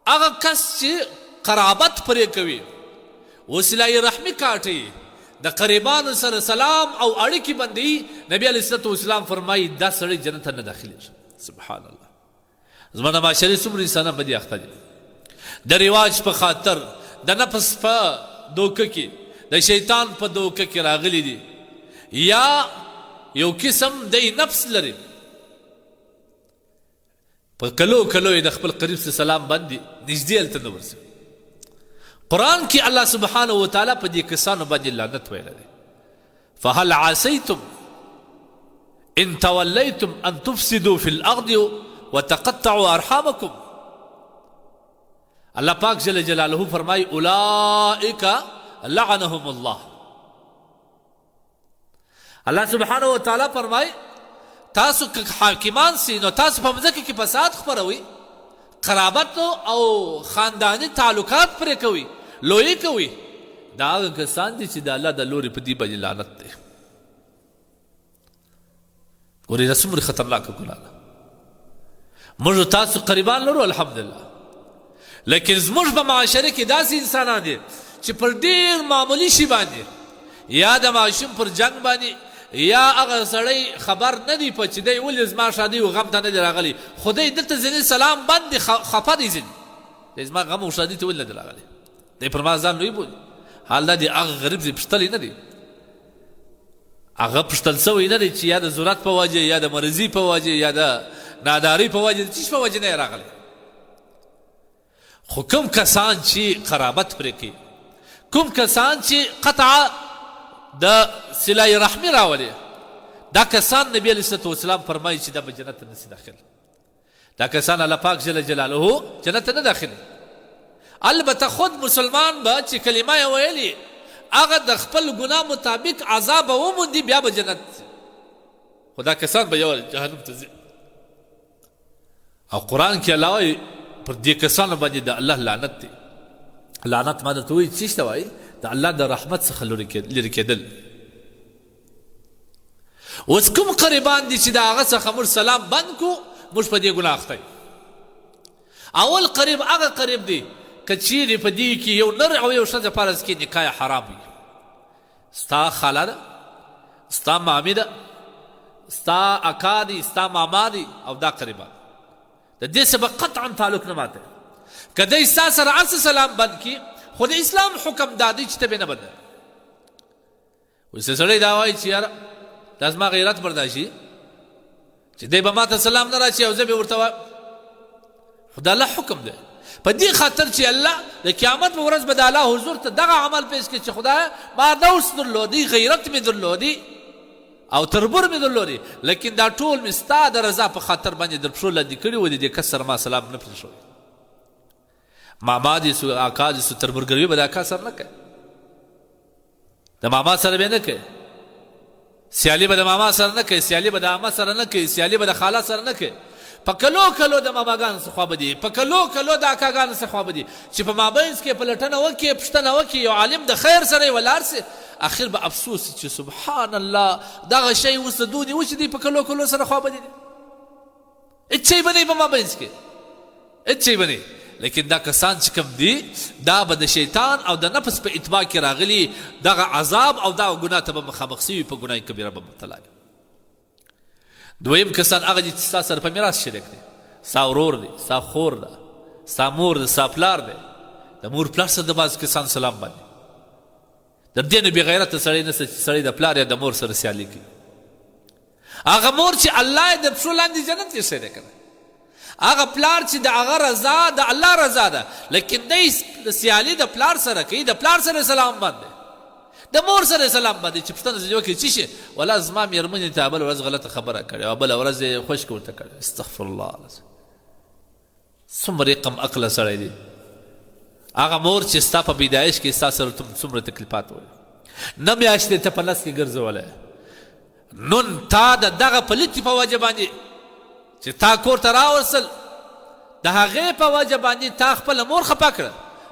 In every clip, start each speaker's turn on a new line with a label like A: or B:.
A: هغه کس چې قرابت پرې کوي، وسیله رحمي کاټي، د قریبانو سره سلام او اړیکې بندوي، نبی علیه الصلاة والسلام فرمایي دا سړی جنت ته نه داخلېږي. سبحان الله. زما د معاشرې څومره انسانان په دې اخته دي، د رواج په خاطر، د نفس په دوکه کې، د شیطان په دوکه کې راغلي دي، یا یو قسم دی نفس لري، په کلو کلو یې د خپل قریب سره سلام بند دی، نږدې هلته نه ورځي. قرآن کې الله سبحانه وتعالی په دې کسانو باندې لعنت ویلی دی، فهل عسیتم ان تولیتم ان تفسدوا فی الارض وتقطعوا ارحامکم. الله پاک جل جلاله فرمای اولئک لعنهم الله. الله سبحانه وتعالی فرمای تاسو که حاکمان سی نو تاسو په مځکه کې فساد خپروي، قرابت او خانداني تعلقات پرې کوي، لوی کوي. دا هغه کسان دي چې د الله د لوري په دې باندې لعنت دی. ګورئ دا څومره خطرناکه ګناه ده. موږ تاسو قریبان لرو الحمدلله، لیکن زموږ په معاشره کې داسې انسانان دي چې پر ډېر معمولي شي باندې، یا د ماشوم پر جنګ باندې، یا هغه سړی خبر نه دی په چې دی ولې زما ښادۍ او غم ته نه دی راغلی، خو دی دلته ځینې سلام بند دی، خفه دی، ځینې دی زما غم او ښادۍ ته ولې نه دی راغلی، دی پر ما ځان لوی بولي، حال دا دی هغه غریب دی پوښتلی نه دی، هغه پوښتل سوی نه دی چې یا د ضرورت په وجه، یا د مرضي په وجه، یا د نادارۍ په وجه، د څه په وجه نه راغلی. خو کوم کسان چې قرابت پرې کوي، کوم کسان چې قطع د صله رحمي راولي، دا کسان نبی علیه الصلاة والسلام فرمایي چې دا به جنت ته نسي داخل. دا کسان الله پاک جل جلاله جنت ته نه داخل. البته خود مسلمان به چې کلمه یې ویلي هغه د خپل ګناه مطابق عذاب وموندي، بیا به جنت ځي، خو دا کسان به یو جهنم ته ځي. او قرآن کې الله وایي پر دې کسانو باندې د الله لعنت دی. لعنت ما درته وایي څه ته وایي؟ د الله د رحمت څخه لرې کېدل. اوس کوم قریبان دي چې د هغه څخه موږ سلام بند کړو، موږ په دې ګناه اخته یو. اول قریب هغه قریب دی که چیرې په دې کې یو نر او یو ښځه فرض کې نکاح حرام وي، ستا خاله ده، ستا مامي ده، ستا اکا دی، ستا ماما دی، او دا قریبان د دې څخه به قطعا تعلق نه ماته. که دی ستا سره هر څه سلام بند کړي، خو د اسلام حکم دا دی چې ته به نه بندوې. اوس سړی دا وایي چې یاره دا زما غیرت برداشي چې دی به ما ته سلام نه راشي او زه به ورته وایم، خو د الله حکم دی. په دې خاطر چې الله د قیامت په ورځ به د الله حضور ته دغه عمل پیش کړي چې خدایه ما نوس درلودی، غیرت مې درلودی او تربور مې درلودی، لیکن دا ټول مې ستا د رضا په خاطر باندې در پښو لاندې کړي وو، د دې کس سره ما سلام نه پرېښود. ماما دې سو، اکا دې سو، تربورګلوي به د اکا سره نه کوي، د ماما سره به نه کوي، سیالي به د ماما سره نه کوي، سیالي به د عمه سره نه کوي، سیالي به د خاله سره نه کوي. په کلو کلو د ماماګانو څخه خوابدي، په کلو کلو د اکاګانو څخه خوابدي، چې په مابینځ کې پلټنه وکړي، پوښتنه وکړي، یو عالم د خیر سره یې ولاړ سي، اخر به افسوس چې سبحان الله دغه شی اوس د دونې و چې دوی په کلو کلو سره خوابدي دي، هېڅ شی به نه وي په مابینځ کې، هېڅ شی به نه وي. لیکن دا کسان چې کوم دي دا به د شیطان او د نفس په اتباع کې راغلي، دغه عذاب او دغه ګناه ته به مخامخ سوي، په ګناه کبیره به مبتلا وي. دویم کسان هغه دي چې ستا سره په میراث شریک دي، ستا ورور دی، ستا خور ده، ستا مور ده، ستا پلار دی. د مور پلار سره د بعض کسان سلام باندې د دې نه بې غیرته سړی نشته چې سړی د پلار یا د مور سره سیالي کوي. هغه مور چې الله یې د پښو لاندې جنت ایښی دی که نه، هغه پلار چې د هغه رضا د الله رضا ده، لیکن دی سیالي د پلار سره کوي، د پلار سره سلام باندې، د مور سره سلام باندې، چې پوښتنه ځینې وکړي څه شي، ولا زما مېرمنې ته بله ورځ غلطه خبره کړې وه، بله ورځ یې خشک ورته کړې. استغفر الله العظیم، څومره کم عقله سړی دی. هغه مور چې ستا په پیدایش کې ستا سره څومره تکلیفات وي، نه میاشتې ته په نس کې ګرځولی، نن تا د دغه پلیتي په وجه باندې چې تا کور ته راوستل، د هغې په وجه باندې تا خپله مور خفه کړه.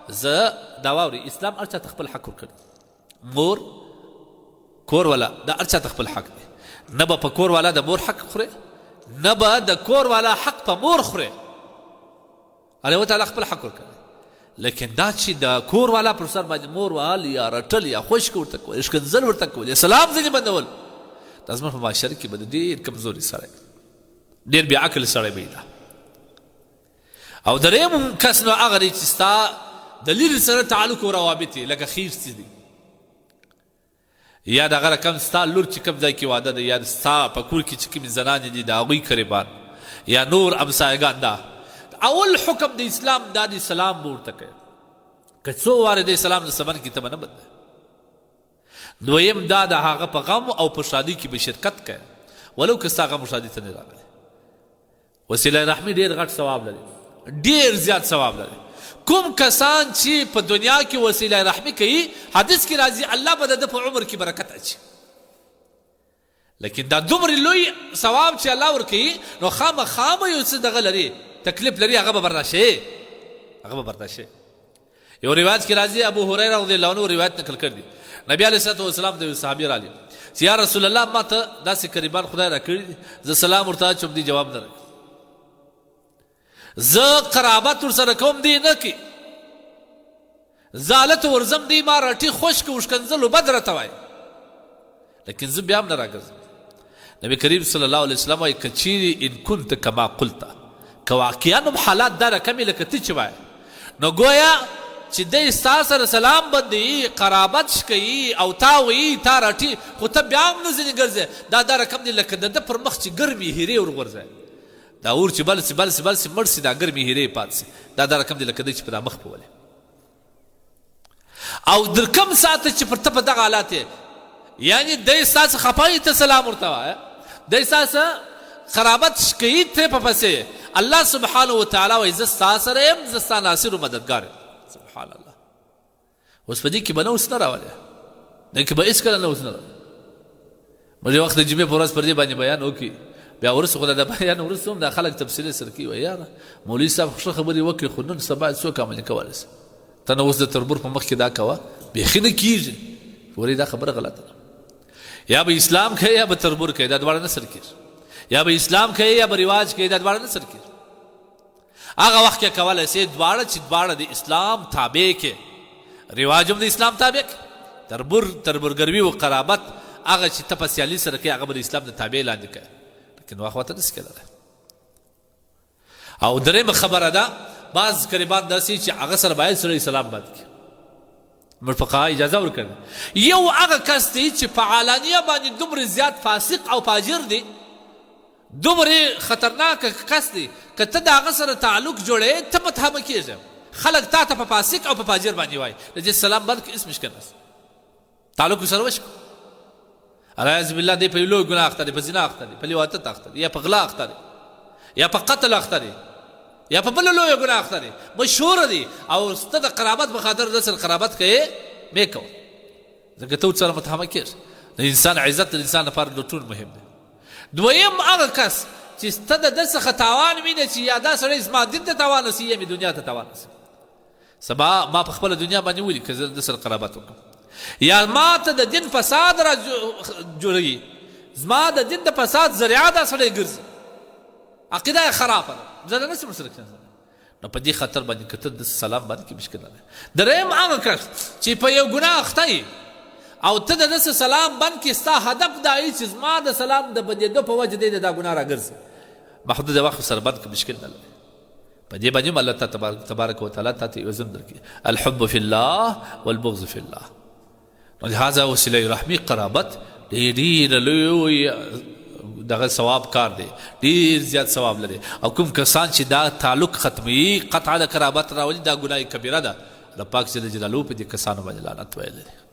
A: زه دا واوري، اسلام هر چا ته خپل حق ورکړی، مور کور والا دا هر چا ته خپل حق دی، نه به په کور والا د مور حق خوري، نه به د کور والا حق په مور خوري. الله تعالی خپل حق ورکړي. لیکن دا چې د کور والا پر سر باندې مور وهل یا رټل یا خشک ورته کول، ښکنځل ورته کول، یا سلام ځینې بندول، دا زموږ په معاشره کې به د ډېر کمزوري سړی، ډېر بې عقل سړی به دا. او درېیم کس نو هغه دی چې ستا د لرې سره تعلق او روابط یې لکه خیرڅې دي، یا دغه رقم ستا لور چې کوم ځای کې واده دی، یا ستا په کور کې چې کومې زنانې دي د هغوی قریبان یا نور همسایګان. دا اول حکم د اسلام دا دی، سلام به ورته کوي، که څو وارې دی سلام د سمن کې ته به نه بدلوې. دویم دا د هغه په غم او په ښادۍ کې به شرکت کوي، ولو که ستا غم او ښادي ته نه راغلی. وسیله رحمي ډېر غټ ثواب لري، ډېر زیات ثواب لري. کوم کسان چې په دنیا کې وسیله رحمي کوي، حدیث کې راځي الله به د ده په عمر کې برکت اچي. لیکن دا دومره لوی ثواب چې الله ورکوي، نو خامخا به یو څه دغه لري، تکلیف لري، هغه به برداشت شي، هغه به برداشت شي. یو روایت کې راځي، ابو هريره رضی الله عنه روایت نقل کړی دی، نبی علیه الصلاه والسلام د یو صحابي راغلی چې یا رسول الله، ما ته داسې قریبان خدای راکړي دي، زه سلام ورته اچوم، دی جواب نه راکوي، زه قرابت ورسره کوم، دی نه کوي، زه هلته ورځم، دی ما رټي، خشک او ښکنځلو بد راته وایي، لیکن زه بیا هم نه راګرځم. نبی کریم صلی الله علیه وسلم وایي، که چیرې ان کنت کما قلت، که واقعا هم حالات دا رقم لکه ته چې وایې، نو ګویا چې دی ستا سره سلام بندوي، قرابت شکوي او تا وایي، تا رټي، خو ته بیا هم نه ځینې ګرځې، دا دا رقم دی لکه د ده پر مخ چې ګرمې هیرې ورغورځوي، دا اور چې بل سي بل سي بل سي مړ سي، دا ګرمې هیرې پاتې سي، دا دا رقم دی لکه دی چې په دا مخ په ولې. او در کوم ساعت چې پر ته په دغه حالات یې، یعنی دی ستا څخه خفه وي، ته سلام ورته وایه، دی ستا څخه قرابت شکوي، ته په پسې، الله سبحانه وتعالی وایي زه ستا سره یم، زه ستا ناصر او مددګار یم. سبحان الله. اوس په دې کې به نه اوس نه راولې، دې کې به هېڅکله نه اوس نه راولې. موږ یو وخت د جمعې په ورځ پر دې باندې بیان وکړي، بیا وروسته خو دا بیان وروسته هم دا خلک تفصیلي سره کوي، وایي یاره مولوي صاحب ښه خبرې وکړې، خو نن سبا څوک عملي کولی شي؟ ته نه اوس د تربور په مخ کې دا کوه، بیخي نه کېږي. ورې دا خبره غلطه ده. یا به اسلام کوي یا به تربور کوي، دا دواړه نه سره کېږي. یا به اسلام کوي یا به رواج کوي، دا دواړه نه سره کېږي. هغه وخت کې کولی شي دواړه چې دواړه د اسلام تابع کې، رواج هم د اسلام تابع کې، تربور تربورګروي او قرابت هغه چې ته په سیالي سره کوي، هغه به د اسلام د تابع لاندې کوي، لیکن واخ ورته نشي کېدلی. او درېیمه خبره ده، بعض قریبان داسې چې هغه سره باید سړی سلام بند کړي، موږ فقها اجازه ورکړې. یو هغه کس دی چې په علانیه باندې دومره زیات فاسق او فاجر دی، دومره خطرناک کس دی، که ته د هغه سره تعلق جوړې ته متهمه کېږې، خلک تا ته په فاسق او په فاجر باندې وایي، د دې سلام بند کړي، هېڅ مشکل نشته، تعلق سره وشکو. العیاذ بالله دی په یو لوی ګناه اخته دی، په زنا اخته دی، په لیواطت اخته دی، یا په غلا اخته دی، یا په قتل اخته دی، یا په بله لویه ګناه اخته دی، مشهور دی، او ستا د قرابت په خاطر د سره قرابت کوې مې کوه، ځکه ته ورسره متهمه کېږې. د انسان عزت د انسان لپاره د ټول مهم دی. دویم هغه کس چې ستا د ده څخه تاوان ویني چې یا دا سړی زما دین ته تاوان رسي یا مې دنیا ته تاوان رسي، سبا ما په خپله دنیا باندې ولي که زه د سره قرابت وکړم، یا ما ته د دین فساد را جوړوي، زما د دین د فساد ذریعه دا سړی ګرځي، عقیده یې خرابه ده، زه نه شم ورسره کښېناستلی، نو په دې خاطر باندې که ته د سلام باندې کې مشکل نه دی. درېیم هغه کس چې په یو ګناه اخته یې او ته د ده سلام بند کې، ستا هدف دا وي چې زما د سلام د بندېدو په وجه دی دا ګناه راګرځي، محدود وخت سره بند کې مشکل نه لري. په دې باندې هم الله تبارک وتعالی تا ته یو عزم درکړي، الحب فی الله والبغض فی الله. نو لهذا وسیله رحمي قرابت ډېر لوی دغه ثواب کار دی، ډېر زیات ثواب لري. او کوم کسان چې دا تعلق ختموي، قطع د قرابت راولي، دا ګناه کبیره ده. الله پاک جل جلاله په دې کسانو باندې لعنت ویلی دی.